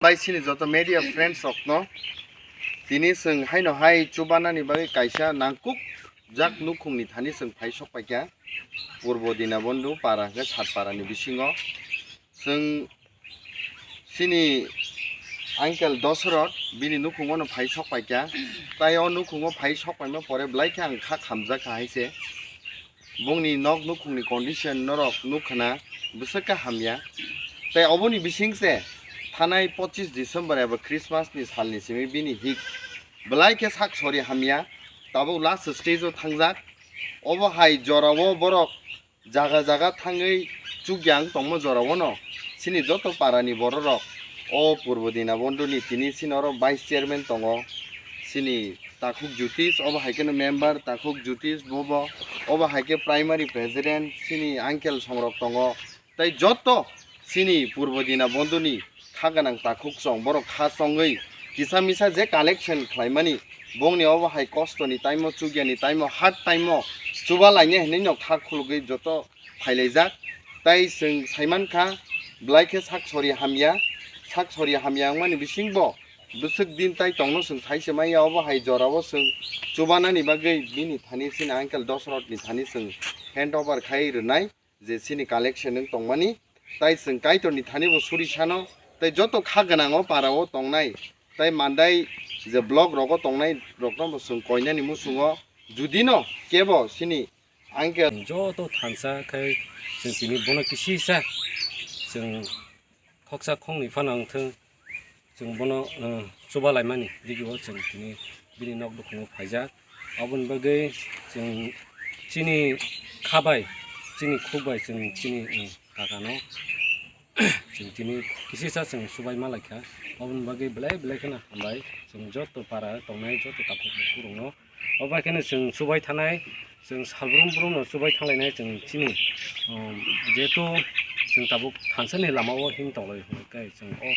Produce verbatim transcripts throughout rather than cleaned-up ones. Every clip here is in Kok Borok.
Bai sini joto media friends rokno tini chwng haino hai chubanani bagwi kaisa nangkuk jak nukhungni thani chwng phai sok paikha Purbo Dinabondhu para hwnkhe Satpara ni bisingo chwng chini uncle Dosrot bini nukhungo no phai sok paikha. Tai o nukhungo phai sok paima pore belai khe ang kha khamjak kha hai se. Bongni nok nukhungni condition norok nukha na, bwswk khe hamya. Tai oboni bising se thanai pochis December eba Christmas ni salni simi bini hik belai khe sak sori hamya, tabuk last stage o thangjak. Obo hai jorao borok jaga jaga thangwi chukya wng tongma jorao no chini joto para ni borok rok o Purbo Dinabondhu ni tini chini oro vice chairman tongo, chini Takhuk Jyotish, obo hai kheno member Takhuk Jyotish bobo, obo hai khe primary president chini uncle songrok tongo, tei joto chini Purbo Dinabondhu ni kha gwnang Takhuk song borok kha chongwi kisa misa je collection khlaimani bongni obo hai kosto ni time o, chukya ni time o, hard time o chuba lainai hinwi no kha khulugwi joto phailaijak. Tai chwng saimankha belai khe sak sori hamya, sak sori hamya wngmani bisingbo bwswk din tai tongno chwng sai se manya, obo hai jorao chwng chubanani bagwi bini thani chini uncle Dosrot ni thani chwng hand over khai rwnai je chini collection wng tongmani. Tai chwng Kaitor ni thani bo suri sano, tai joto kha gwnang o para o tongnai, tai mandai je block rogo tongnai rokno bo chwng koinani muchungo judino kebo chini Uncle. Joto thansa khai chwng tini bono kisisa chwng khoksa khoknwi phano wngthwng, chwng bono, uh, chuba laimani digio chwng tini bini nok nukhungo phaijak. Aboni bagwi chwng chini kha bai, chini khuk bai chwng chini, uh, kakano chwng tini kisisa chwng chubai malaikha. Aboni bagwi belai belai kheno hambai chwng joto para tongnai joto takhuk bukhuk rokno. Obo hai kheno chwng chubai thanai, chwng salbrum brumno chubai thanglainai chwng chini, um, jehetu chwng tabuk thansani lamao him tonglai hwnkhai chwng o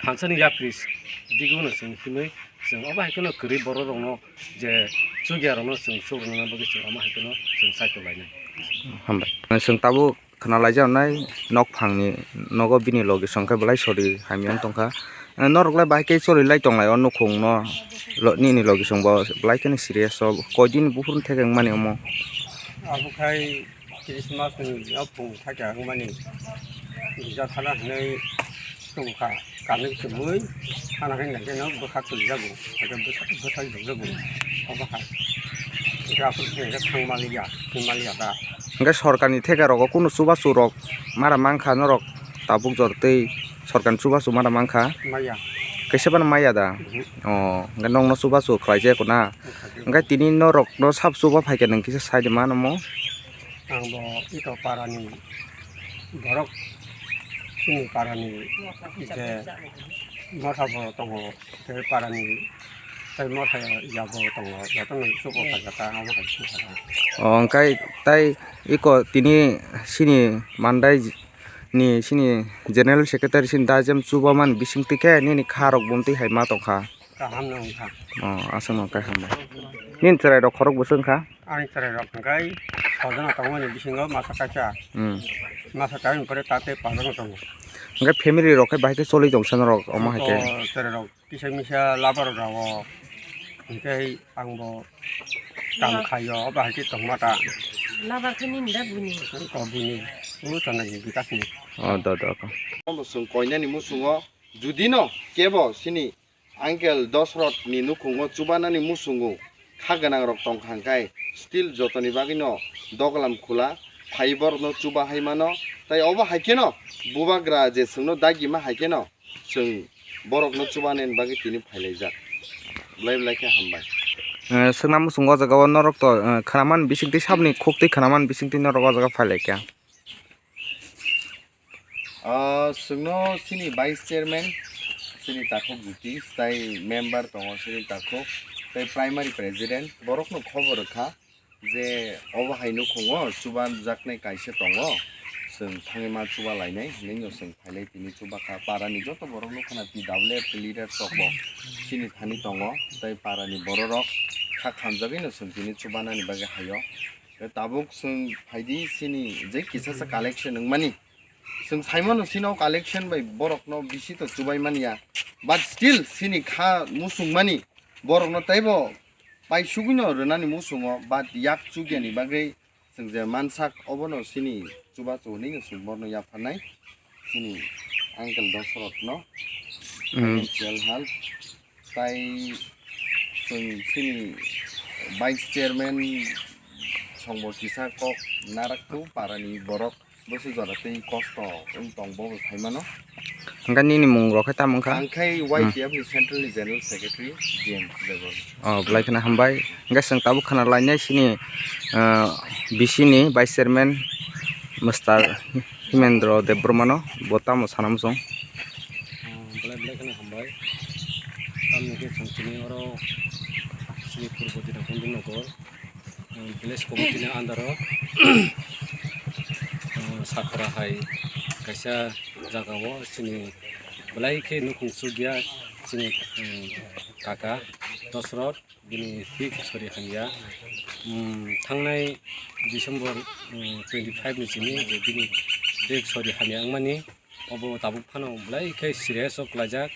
thansani yapri digino chwng himwi chwng obo hai kheno kwrwi bororokno je chugyarokno chwng chukrwna bagwi chwng omo hai kheno chwng saitolainai. Hambai. Chwng tabuk khna laijak nai, nok phangni nogo bini logi song khe belai sori hamya wng tongkha. Norok lai bahai khe choli lai tonglai o nukhung no, lo-, nini logi song bo belai kheno serious o, koi din buphuru theke wngmani omo. Abo khai Christmas ni o phung thakya wngmani gija thana hinwi tongkha. Kanwi kwmwi thana khe nangkhe no bwkha twijago, hwnkhe bwsa-, bwsai rwjago, obo hai. Hwnkhe aswk khe hwnkhe thang maliya, thang maliya ta. Hwnkhe sorkarni theka rogo kunu chubachu rok mara mankha norok tabuk jor tei sorkarni chubachu mara mankha? Maya. Kaisa phano maya da? Mhm. O, hwnkhe nokno chubachu khlaijak na? Khlaijak. Hwnkhe tini norokno sab chuba phaikha nwng kisa sai di mano mo? Ang bo ito parani borok, chini parani je motha bo tongo, tei parani tei motha ya bo tongo, jotono chubo phaikha ta, amo hai chubo phaikha. O, hwnkhe tai iko tini sini mandai ni sini general secretary sini da jem chuba man bising twi khe nini kha rok bumtwi hai ma tongkha. Kaham no wngkha. O, aswk no khe hambai. Nini chwrai rok khorok bwswk wngkha? Ani chwrai rok hwnkhe sojona tongmani bisingo masa kaisa. Hmm. Masa kaisa pore tate pajak tongo. Hwnkhe family rok khe bahai khe choli tong sana rok omo hai khe. To chwrai rok kisa misa labar rok o. Hwnkhe ang bo kam khaio, obo hai khe tongma ta. Labar khe nini da buni? Ko buni. O tana ni bikas ni. O do do ko. Omo chwng koinani muchungo judino kebo sini Uncle Dosrot ni nukhungo chubanani muchungo kha gwnang rok tongkha hwnkhe still jotoni bagwino dogalam khula phai borokno chuba hai mano, tai obo hai kheno bubagra je chwngno dagima hai kheno chwng borokno chubanani bagwi tini phailaijak. Belai belai khe hambai. Eh, swkna muchungo o jaga o norok to, eh, khwnaman bisingtwi sabni khuktwi khwnaman bisingtwi norok o jaga phailaikha. Ah, chwngno chini vice chairman, chini takhuk Jyotish, tai member tongo chini takhuk, tai primary president, borokno khobor rwkha je obo hai nukhungo chubajaknai kaisa tongo, chwng thangwi ma chuba lainai hinwi no chwng phailai tini chubakha. Parani joto borok nukhana T W F leader rokbo chini thani tongo, tai parani bororok kha khamjagwi no chwng tini chubanani bagwi haio. Tabuk chwng phaidi chini je kisasa collection wngmani, Chwng saimano sino collection bai borokno bisi to chubai manya, but still sini kha musung mani borokno teibo pai sugwino rwnani musungo, but yak chugyani bagwi chwng je mansak obono sini chubachu hwnwi chwng borno yapharnai sini uncle Dosrotno. Mm. Financial help. Tai chwng chini vice chairman songbo kisa kok naraktu parani borok bwswk jora tei kosto wng tong bobo saimano. Hwnkhe nini mung rok khe tamo wngkha? Ang khai Hmm. Y T F ni central ni general secretary James Debbarma. Oh, belai kheno hambai. Hwnkhe chwng tabuk khna lainai chini, ah, B C ni vice chairman Mister Himendra Debbarmano, bo tamo sana muchung? Ah, belai belai kheno hambai. Tamni khe chwng tini oro chini purbo Dinakundi Nogor, ah, village committee ni under o, ah, Sakra hai kaisa jaga o chini belai khe nukhung chukya chini, um, kaka Dosrot. Bini thik sori hamya. Hmm, thangnai December, hmm, twenty five ni simi je bini thik sori hamya wngmani, obo tabuk phano belai khe serious o kwlaijak.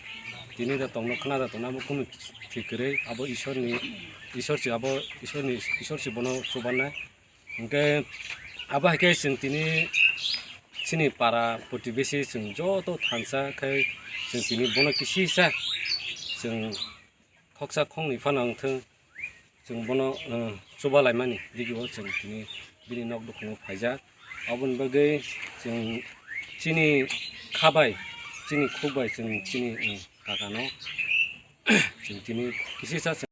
Tini da tongno khna da tongno abo kunu thik kwrwi, abo Ishorni, Ishor se abo Ishorni, Ishor se bono chubanai. Hwnkhe abo hai khe chwng tini chini para protibesi chwng joto thansa khai chwng tini bono kisisa chwng khoksa khoknwi phano wngthung, chwng bono, uh, chubalaimani digi o chwng tini bini nok bwkhwngo phaijak. Aboni bagwi chwng chini kha bai, chini khuk bai chwng chini, uh, kakano chwng tini kisisa chwng